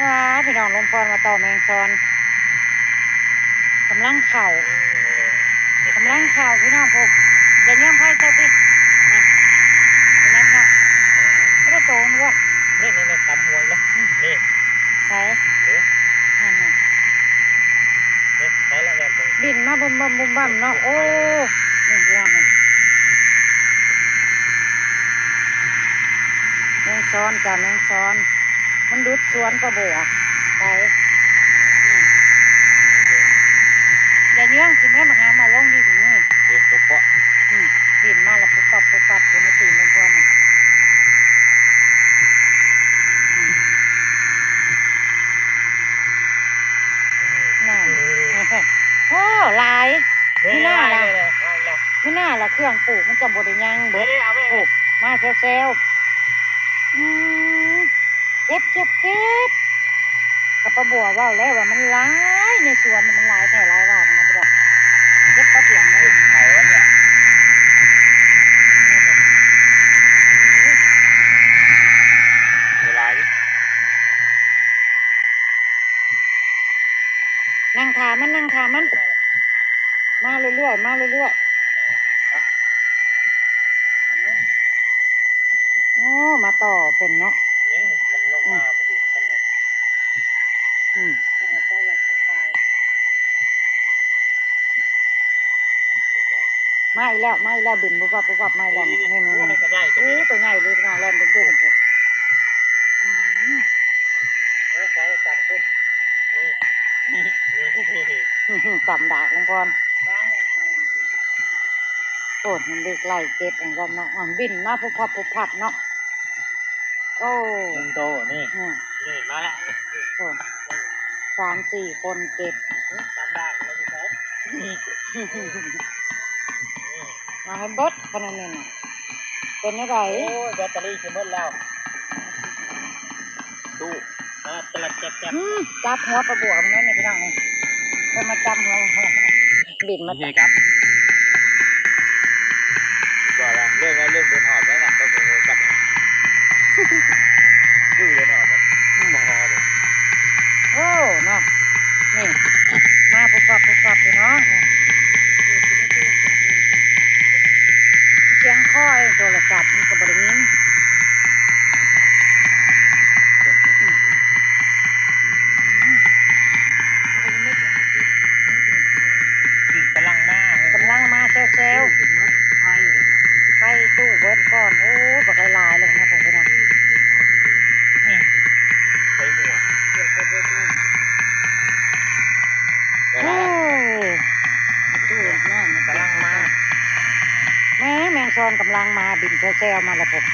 ວ້າ ພີ່ນ້ອງ ລຸງພອນມາຕໍ່ແມງຊອນ ກຳລັງເຂົ້າ ກຳລັງເຂົ້າ ພີ່ນ້ອງ. ໂອ້ ຢ່າເຍືອງໄຟໃສ່ຕິ ນະ ເປັນແນວເນາະ ບໍ່ໄດ້ໂຕນະ. ນີ້ ນີ້ ນີ້ ຕຳຫວຍລະ ອືມ ນີ້ ໃສ ເອີ ນັ້ນນະ ນີ້ ໃສລະ ແບບນີ້ ບິນມາບຶມບຳ ບຶມບຳເນາະ. ໂອ້ ນີ້ ພີ່ນ້ອງ ນີ້ ແມງຊອນຈ້າ ແມງຊອນ. ມັນດຸດສວນປາບົວໄປ. ອືມ ຢ່າເຍືອງຂຶ້ນແມ່ ບັກຫາມາລົງດິນນີ້ ເດ້ ຕົກເກາະ. ອືມ ດິນມາລະປຸບປັບ ປຸບປັບ ຢູ່ໃນຕີນລຸງພອນນະ. ອືມ ນັ້ນ ໂອ້ ຫຼາຍ. ນີ້ ມີໜ້າລະ ນີ້ ມີໜ້າລະ ເຄື່ອງປູກມັນຈະບໍ່ໄດ້ຍັງເບິດ. ນີ້ ເອົາແມ່ ປູກມາແຊວໆ. ອືມ ເກັບ ເກັບ ເກັບ ກະປາບົວເວົ້າແລ້ວວ່າມັນຫຼາຍ ໃນສວນມັນຫຼາຍແທ້ຫຼາຍວ່ານະ. ເກັບປາບຽງເລີຍ ໄປວະເນຍ ເວລາຢູ່ ນັ່ງຖ້າມັນ ນັ່ງຖ້າມັນ. ມາເລື້ອຍໆ ມາເລື້ອຍໆ. ໂອ້ ມາຕໍ່ເພິ່ນເນາະ. ນີ້ມັນລົງມາ ອືມ ບໍ່ເຫັນເພິ່ນເລີຍ. ອືມ ມາອີກແລ້ວ ມາອີກແລ້ວ ບິນວຸບວັບ ວຸບວັບ ມາອີກແລ້ວ. ນີ້ ນີ້ ນີ້ ໂອ້ ໂຕໃຫຍ່ ໂຕໃຫຍ່ ໂອ້ ໂຕໃຫຍ່ເລີຍ ພີ່ນ້ອງ ແລ່ນເດ້ງໆ. ອືມ ເອີ ໃສ່ຕຳຄຸນ ນີ້ ນີ້ ຕຳດາກລຸງພອນ. ໂອ້ ມັນເລີກໄລ່ເກັບເນາະ ອາ ບິນມາພຸບພັບ ພຸບພັບເນາະ. ໂອ້ ໜຶ່ງໂຕນີ້ ອືມ ນີ້ມາແລ້ວ. ໂອ້ ສາມສີ່ຄົນເກັບ ຕຳດາກເລີຍ ມາໃຫ້ເບິດຂະໜາດນັ້ນນະ. ເປັນແນວໃດ? ໂອ້ຍ ແບັດເຕີຣີຊິເບິດແລ້ວ. ຕູ້ ມາແຈບໆໆ ອືມ ຈັບຫົວປາບົວເບິ່ງແນ່ນີ້ ພີ່ນ້ອງນີ້ ເພິ່ນມາຈັບຫົວ ບິນມາ ນີ້ກັບ ວ່າລະ ເລື່ອງນັ້ນເລື່ອງເດີນຫອມແລ້ວນະ ຕ້ອງເດີນກັບນະ ຢູ່ເດີນຫອມນະ ອືມ ບໍ່ຮອດເລີຍ. ໂອ້ ເນາະ ນີ້ ມາປຸບປັບ ປຸບປັບ ພີ່ນ້ອງ. ສຽງຄໍ້ໂທລະສັບມັນກໍບໍ່ໄດ້ຍິນ. ກຳລັງມາ ກຳລັງມາແຊວໆ. ໄຟຕູ້ເບິດກ່ອນ. ໂອ້ ບັກຫຼາຍໆ ເລີຍນະ ພໍ່ພີ່ນ້ອງ. ໃສ່ຫົວ ໂອ້ຍ ຕູ້ນ້ອຍ ກຳລັງມາ ແມງ ແມງຊອນກຳລັງມາ ບິນແຊວໆ ມາແລ້ວພຸ້ນ.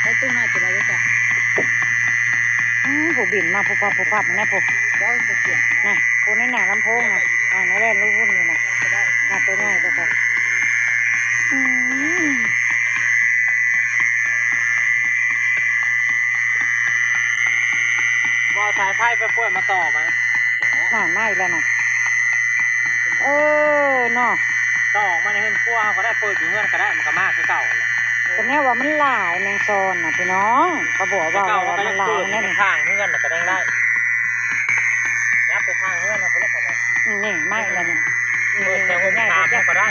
ໃສ່ຕູ້ນ້ອຍຕົວໃດເດ້ ອືມ ຜູ້ບິນມາປຸບປັບ ປຸບປັບ ຫັ້ນນະ ຜູ້ ນະ ຜູ້ໃນໜ້າລຳໂພງນະ ອ່າ ນະແລ່ນລຸ້ນໆ ຢູ່ນະ ນະ ໂຕໃຫຍ່ ໂຕໃຫຍ່. ອືມ ບໍ່ເອົາສາຍໄຟໄປປ່ອຍມາຕໍ່ມັນ. ນັ້ນ ມາອີກແລ້ວນະ. ເອີ ເນາະ ຕໍ່ອອກມາໃນເຮືອນຄົວເຮົາກໍໄດ້ ເປີດຢູ່ເຮືອນກໍໄດ້ ມັນກໍມາຄືເກົ່າຫັ້ນແຫຼະ. ກໍແນວວ່າມັນຫຼາຍ ແມງຊອນນະ ພີ່ນ້ອງ ກະບໍ່ເວົ້າວ່າມັນຫຼາຍແນວນີ້. ຂ້າງເຮືອນນະກໍຍັງໄດ້ ຍັບໄປຂ້າງເຮືອນເຮົາພຸ້ນແຫຼະ. ອືມ ນີ້ ມາອີກແລ້ວນີ້ ເປີດແຖວໂຮມຄາມເຮົາກໍໄດ້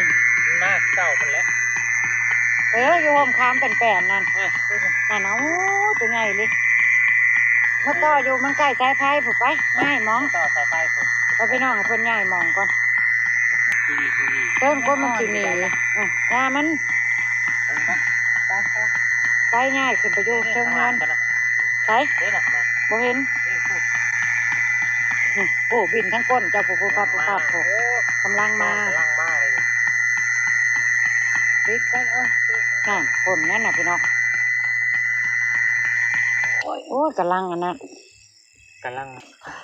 ມັນມາຄືເກົ່າຫັ້ນແຫຼະ. ເອີ ຢູ່ໂຮມຄາມແປ້ນໆ ນັ້ນ ເອີ ນັ້ນນະ. ໂອ້ ໂຕໃຫຍ່ເລີຍ. ມາຕໍ່ຢູ່ມັນໃກ້ສາຍໄຟພຸ້ນ ໄປ ຍ້າຍໝ່ອງ ຕໍ່ສາຍໄຟພຸ້ນ ໄປ ພີ່ນ້ອງ ໃຫ້ເພິ່ນຍ້າຍໝ່ອງກ່ອນ. ເຊີນຄົນມັນຊິໜີ ເອີ ຢ່າມັນ ໄປ ໄປ ໄປ ຍ້າຍຂຶ້ນໄປຢູ່ເທິງເຮືອນ. ໃສ ບໍ່ເຫັນ. ໂອ້ ບິນທາງກົ້ນເຈົ້າ ປຸບປັບ ປຸບປັບ ໂອ້ ກຳລັງມາ ກຳລັງມາເລີຍ. ປິດໄປ ໂອ້ຍ ນັ້ນ ຄົນນັ້ນນະ ພີ່ນ້ອງ. ໂອ້ຍ ກຳລັງອັນນັ້ນ ກຳລັງ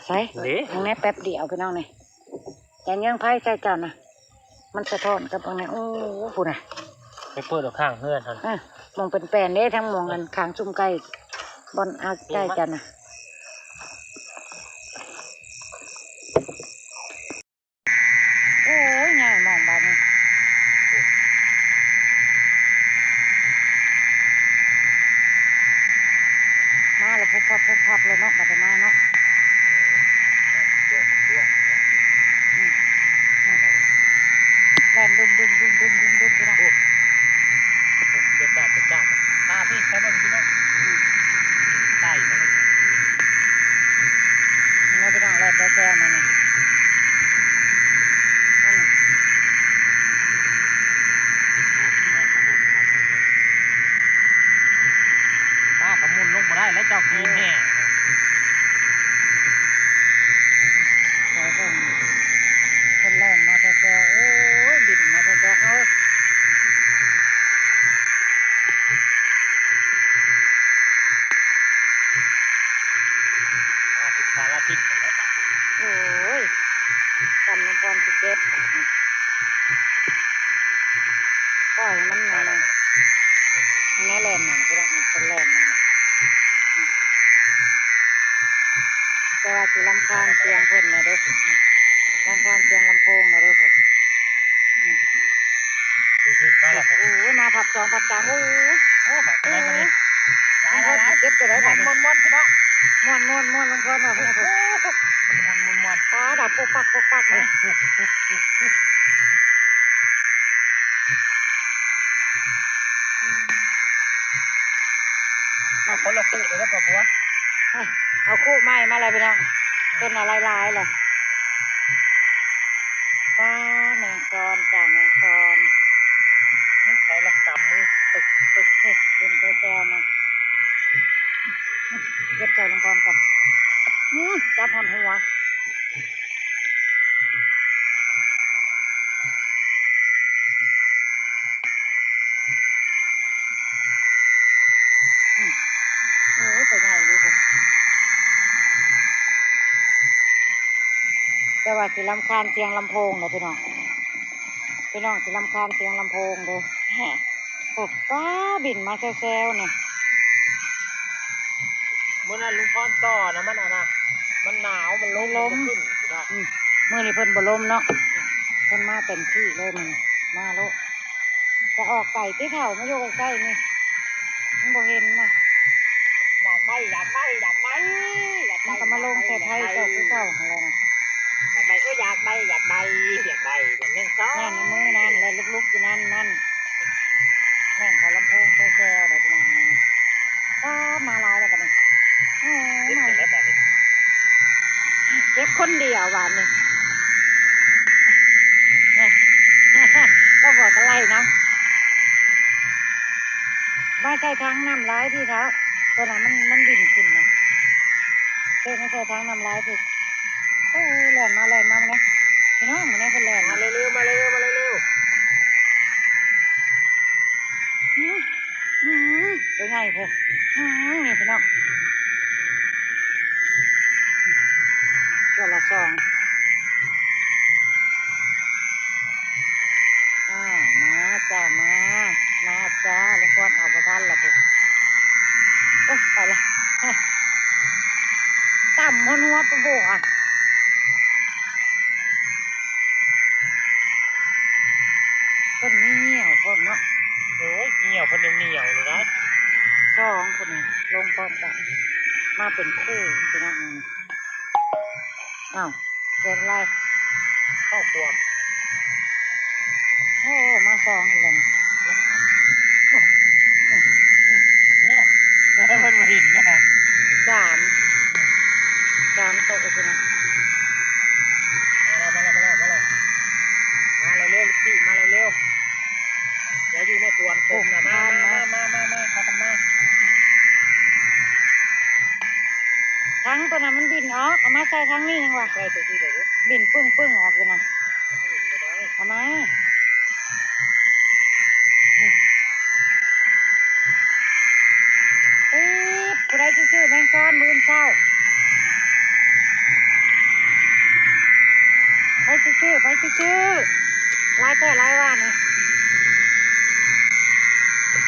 ໃສ ເດ້ ຍັງແນ່ແປັບດຽວ ພີ່ນ້ອງນີ້ ຢ່າເຍືອງໄຟໃສ່ເຈົ້ານະ ມັນສະທ້ອນກັບອັນນີ້. ໂອ້ ພຸ້ນນະ ໄປເປີດເອົາຂ້າງເຮືອນຫັ້ນ ເອີ ໝ່ອງແປ້ນໆ ເດ້ ທັງໝ່ອງອັນຂ້າງຊຸມໄກ່ ບ່ອນອາໄກ່ກັນນະ. ໂອ້ຍ ຍ້າຍໝ່ອງບາດນີ້ ມາແລ້ວ ປຸບປັບ ຄົບຄັບແລ້ວເນາະ ບັດນີ້ມາເນາະ. ເອີ ແລ່ນຕົວໆ ອືມ ແລ່ນດຸ້ມໆໆໆໆ ພີ່ນ້ອງ. ໂອ້ ເປັນຕາ ເປັນຕາ ຕາພີ່ ໃຫ້ເບິ່ງພີ່ນ້ອງ. ອືມ ໄຕ່ມາເລີຍ ເຫັນບໍ່ພີ່ນ້ອງ ແລ່ນແຊວໆ ມານີ້. ອັນ ຕາກໍໝຸນລົງບໍ່ໄດ້ແລ້ວ ເຈົ້າຂີ່ແຫ່. ໂອ້ ເພິ່ນ ເພິ່ນແລ່ນມາແທ້ໆ ໂອ້ຍ ບິນມາແທ້ໆ ເອີຍ. ມາສຸດສາລະທິດ ໂອ້ຍ ກຳລັງພອນຊິເກັບ ປ່ອຍມັນ ມັນ ມັນແລ່ນນັ້ນ ເພິ່ນແລ່ນມາ ແຕ່ວ່າຊິລຳຄານສຽງເພິ່ນແດ່ເດີ້ ລຳຄານສຽງລຳໂພງແດ່ເດີ້. ໂອ້ຍ ມາພັບສອງພັບສາມ ໂອ້ຍ ໂອ້ຍ ເກັບຕົວໃດບັດນີ້ ມ່ວນໆ ພີ່ນ້ອງ ມ່ວນໆ ມ່ວນໆ ລົງກ່ອນວ່າ ມ່ວນໆ ປ້າດາ ປຸກປັກ ປຸກປັກ ມາ ມາຄົນລະຄູ່ເດີ ປ້າບົວ ເອົາຄູ່ໃໝ່ມາແລ້ວພີ່ນ້ອງ ເປັນອາໄລຫຼາຍແລ້ວ. ປ້າ ແມງຊອນຈ້າ ແມງຊອນ ໃສ່ລະກຳມື ຕຶກ ຕຶກ ເຮັດເປັນແຊວໆ ມາ ເກັບເຈົ້າລົງກ່ອນກ່ອນ ອື ຈັບຮອດຫົວ. ອືມ ໂອ້ຍ ໂຕໃຫຍ່ດີພຸ້ນ ແຕ່ວ່າຊິລຳຄານສຽງລຳໂພງເດີພີ່ນ້ອງ ພີ່ນ້ອງຊິລຳຄານສຽງລຳໂພງເດີ. ໂອ້ ປ້າ ບິນມາແຊວໆ ນີ້ ມື້ນັ້ນລຸງພອນຕໍ່ນະ ມັນອັນນະ ມັນໜາວ ມັນລົມ ມັນລົມ ມັນບໍ່ຂຶ້ນພີ່ນ້ອງ. ອືມ ມື້ນີ້ເພິ່ນບໍ່ລົມເນາະ ອືມ ເພິ່ນມາເຕັມທີ່ເລີຍມື້ນີ້ ມາໂລດ. ຈະອອກໄກຕິເຖົ້າ ມາຢູ່ໃກ້ໆ ນີ້ ມັນບໍ່ເຫັນນະ. ຢາກໄດ້ ຢາກໄດ້ ຢາກໄດ້ ຢາກໄດ້ ມັນກໍມາລົງໃສ່ໄພເຈົ້າຄືເກົ່າຫັ້ນແຫຼະນະ. ຢາກໄດ້ ໂອ້ຍ ຢາກໄດ້ ຢາກໄດ້ ຢາກໄດ້ ແມ່ນແມ່ນ ນັ້ນ ມືນັ້ນແຫຼະ ລຸກໆ ຢູ່ນັ້ນ ນັ້ນ ແມ່ນເຂົາລຳໂພງແຊວໆ ໄດ້ພີ່ນ້ອງ. ປ້າ ມາຫຼາຍແລ້ວບັດນີ້ ເອີ ເກັບ ມາ ແລ້ວບັດນີ້ ເກັບຄົນດຽວບາດນີ້ ແມ່ ກໍບໍ່ກະໄລ່ນຳ ມາໃສ່ຖັງນ້ຳຫຼາຍທີ່ເຖົ້າ ຕົວນັ້ນມັນ ມັນບິນຂຶ້ນນະ ເຊີນມາໃສ່ຖັງນ້ຳຫຼາຍທີ່. ໂອ້ຍ ແລ່ນມາ ແລ່ນມາ ເບິ່ງແດ່ ພີ່ນ້ອງ ເບິ່ງແດ່ ເພິ່ນແລ່ນ ມາເລັວໆ ມາເລັວໆ ມາເລັວໆ. ອືມ ອືມ ໂຕໃຫຍ່ເພິ່ນ ອືມ ນີ້ພີ່ນ້ອງ ຕົວລະສອງ. ອ້າວ ມາຈ້າ ມາ ມາຈ້າ ລຸງພອນເອົາບໍ່ທັນລະພຸ້ນ. ໂອ້ຍ ໄປລະ ຕຳຫົວໆ ປະໂບກອະ. ເພິ່ນມີຫຽວພ້ອມເນາະ. ໂອ້ຍ ຫຽວເພິ່ນຍັງໜຽວຢູ່ໄດ໋ ສອງຄົນນີ້ລົງພ້ອມກັນ ມາເປັນຄູ່ພີ່ນ້ອງ. ອ້າວ ເກີດອະໄລ ເຂົ້າຄວາມ. ໂອ້ ມາສອງອີກແລ້ວນີ້ ໂອ້ ເພິ່ນບໍ່ເຫັນນະ ສາມ ສາມໂຕພຸ້ນນະ. ມາແລ້ວ ມາແລ້ວ ມາແລ້ວ ມາແລ້ວ ມາເລັວໆ ລູກພີ່ ມາເລັວໆ ຢ່າຢູ່ໃນສວນຄົມນະ. ມາ ມາ ມາ ມາ ມາ ມາ ພາກັນມາ. ຖັງຕົວນັ້ນມັນບິນອອກ ເອົາມາໃສ່ຖັງນີ້ຍັງວະ ໃສ່ຕົວທີ່ໃດເດີ້ ບິນປຶ້ງໆ ອອກຢູ່ນະ ເອົາມາ. ອືມ ປີດ ຜູ້ໃດຊິຊື້ແມງຊອນມື້ອື່ນເຊົ້າ ໃຜຊິຊື້ ໃຜຊິຊື້ ຫຼາຍແທ້ຫຼາຍວ່ານີ້.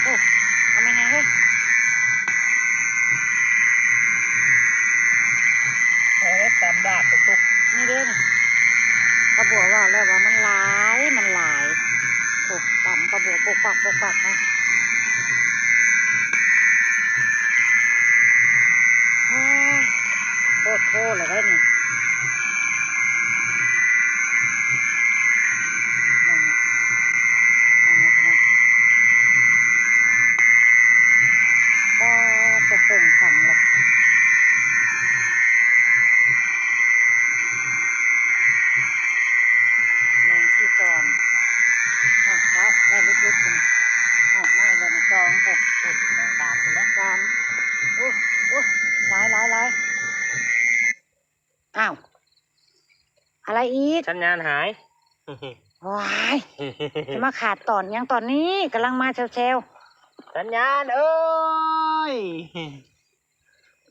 ໂອ້ ເອົາມາແດ່ເຮີ້ຍ ເອີ ຕຳດາກຕຸກໆ ນີ້ເດ້ນີ້ ປາບົວວ່າແລ້ວວ່າມັນຫຼາຍ ມັນຫຼາຍ. ໂອ້ ຕຳປາບົວປົກປັກ ປົກປັກນະ. ໂອ້ ໂທລະໄດ໋ນີ້ ເບິ່ງນີ້ ເບິ່ງນີ້ພີ່ນ້ອງ ປາດ ຈະເຄິ່ງຄັນລະ ແມງຈີ່ຊອນ ຮອດແລ້ວ ໄດ້ລຶກໆ ພຸ້ນ ຮອດມາອີກແລ້ວ ສອງ ຫົກ ໂອ້ຍ ແມງດາພຸ້ນແຫຼະ ສາມ ໂອ້ຍ ໂອ້ຍ ຫຼາຍໆໆ ອ້າວ ອະໄລອີກ? ສັນຍານຫາຍ ວ້າຍ ຈະມາຂາດຕອນຫຍັງຕອນນີ້ ກຳລັງມາແຊວໆ ສັນຍານເອີຍ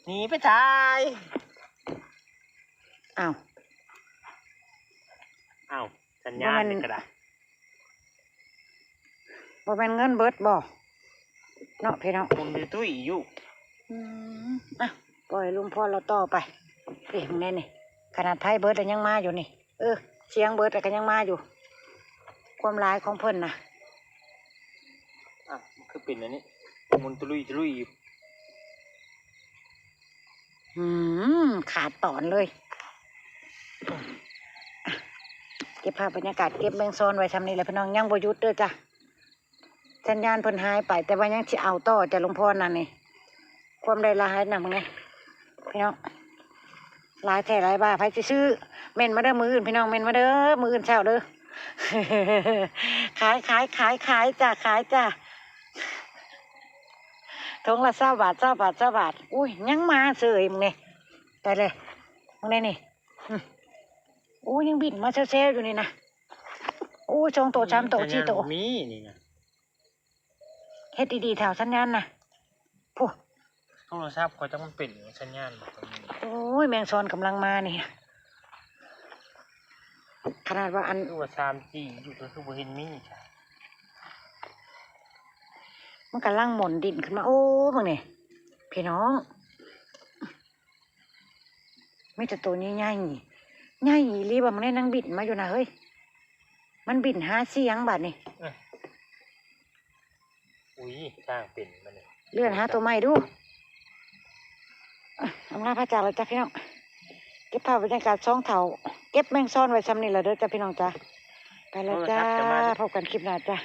ໜີໄປໃສ? ອ້າວ ອ້າວ ສັນຍານນີ້ກະດາຍ ບໍ່ແມ່ນເງິນເບິດບໍ່ເນາະພີ່ນ້ອງ? ໝຸນຕຸ້ຍໆຢູ່ ອືມ ອ່ະ ປ່ອຍລຸງພອນລາວຕໍ່ໄປ ເອີ ເບິ່ງແນ່ນີ້ ຂະໜາດໄຟເບິດແລ້ວຍັງມາຢູ່ນີ້ ເອີ ສຽງເບິດແລ້ວກະຍັງມາຢູ່ ຄວາມຫຼາຍຂອງເພິ່ນນະ ອ້າວ ມັນຄືເປັນອັນນີ້ ໝຸນຕຸລຸຍຕຸລຸຍຢູ່ ອືມ ຂາດຕອນເລີຍ ເກັບພາບບັນຍາກາດ ເກັບແມງຊອນໄວ້ຊ່ຳນີ້ແຫຼະພີ່ນ້ອງ ຍັງບໍ່ຢຸດເດີຈ້ະ ສັນຍານເພິ່ນຫາຍໄປ ແຕ່ວ່າຍັງຊິເອົາຕໍ່ຈ້ະ ລຸງພອນນັ້ນນີ້ ຄວາມໄດ້ຫຼາຍນຳນີ້ພີ່ນ້ອງ ຫຼາຍແທ້ຫຼາຍວ່າ ໃຜຊິຊື້ ເມັ້ນມາເດີມື້ອື່ນພີ່ນ້ອງ ເມັ້ນມາເດີ ມື້ອື່ນເຊົ້າເດີ ຂາຍ ຂາຍ ຂາຍ ຂາຍຈ້ະ ຂາຍຈ້ະ ຖົງລະຊາວບາດ ຊາວບາດ ຊາວບາດ ອຸ້ຍ ຍັງມາເສີຍ ມຶງນີ້ ຕາຍແລ້ວ ມຶງແນ່ນີ້ ອືມ ໂອ້ ຍັງບິນມາແຊວໆຢູ່ນີ້ນະ ໂອ້ ສອງໂຕ ສາມໂຕ ສີ່ໂຕ ມີນີ້ນະ ເຮັດດີໆ ເຖົ້າສັນຍານນະ ພຸ້ນ ໂທລະສັບຂ້ອຍຈັກມັນເປັນຫຍັງ ສັນຍານບໍ່ຄ່ອຍມີ ໂອ້ຍ ແມງຊອນກຳລັງມານີ້ ຂະໜາດວ່າອັນ ຄືວ່າສາມຈີຢູ່ ກະຄືບໍ່ເຫັນມີ ມັນກຳລັງໝູນດິນຂຶ້ນມາ ໂອ້ ເບິ່ງນີ້ ພີ່ນ້ອງ ມີແຕ່ໂຕໃຫຍ່ໆ ໃຫຍ່ອີ່ຫຼີວ່າ ມັນໄດ້ນັ່ງບິນມາຢູ່ນະເຮີ້ຍ ມັນບິນຫາສຽງບາດນີ້ ເອີ ອຸ້ຍ ສ້າງເປັນມັນນີ້ ເລື່ອນຫາໂຕໃໝ່ດູ ອ່ະ ອຳລາພາຈາກແລ້ວຈ້ະພີ່ນ້ອງ ເກັບພາບບັນຍາກາດສອງເຖົ້າ ເກັບແມງຊອນໄວ້ຊ່ຳນີ້ລະເດີຈ້ະພີ່ນ້ອງຈ້ະ ໄປແລ້ວຈ້າ ໂທລະສັບຈະມາ ພົບກັນຄລິບໜ້າຈ້ະ.